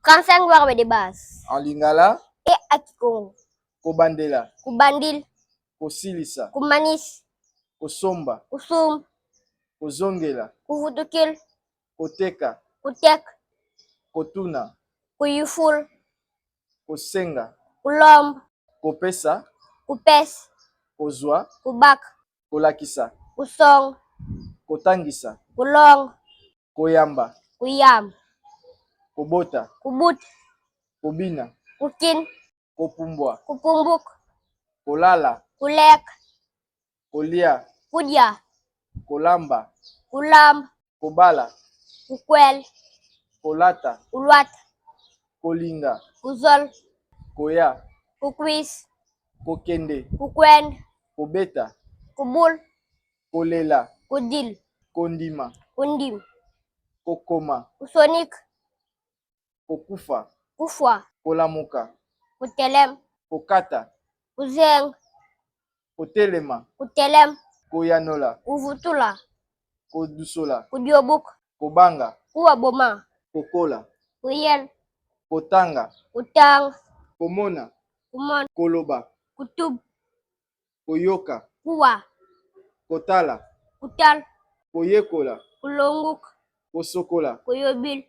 35 verbes de base. En lingala. Et à Kikongo. Kobandela. Kubandil. Kosilisa. Kumanis. Kosomba. Kusum. Kozongela. Kuvutukil. Koteka. Kutek. Kotuna. Kuyuful. Kosenga. Kulomb. Kopesa. Kupes. Kozwa. Kubak. Kolakisa. Kusong. Kotangisa. Kulong. Koyamba. Kuyam. Kobota. Kubut. Kobina. Kukin. Kopumbwa. Kupumbuk. Kolala. Kulek. Kolia. Kudia. Kolamba. Kulam. Kobala. Kukwel. Kolata. Kulwat. Kolinga. Kuzol. Koya. Kukwis. Kokende. Kukwen. Kobeta. Kubul. Kolela. Kudil. Kondima. Kundim. Kokoma. Kusonik. Kokufa. Kufwa. Kolamuka. Kutelem. Kokata. Kuzeng. Kotelema. Kutelem. Koyanola. Kuvutula. Kodusola. Kudiobuk. Kobanga. Kuwaboma. Kokola. Kuyel. Kotanga. Kutang. Komona. Kumon. Koloba. Kutub. Koyoka. Kuwa. Kotala. Kutal. Koyekola. Kulonguk. Kosokola. Koyobil.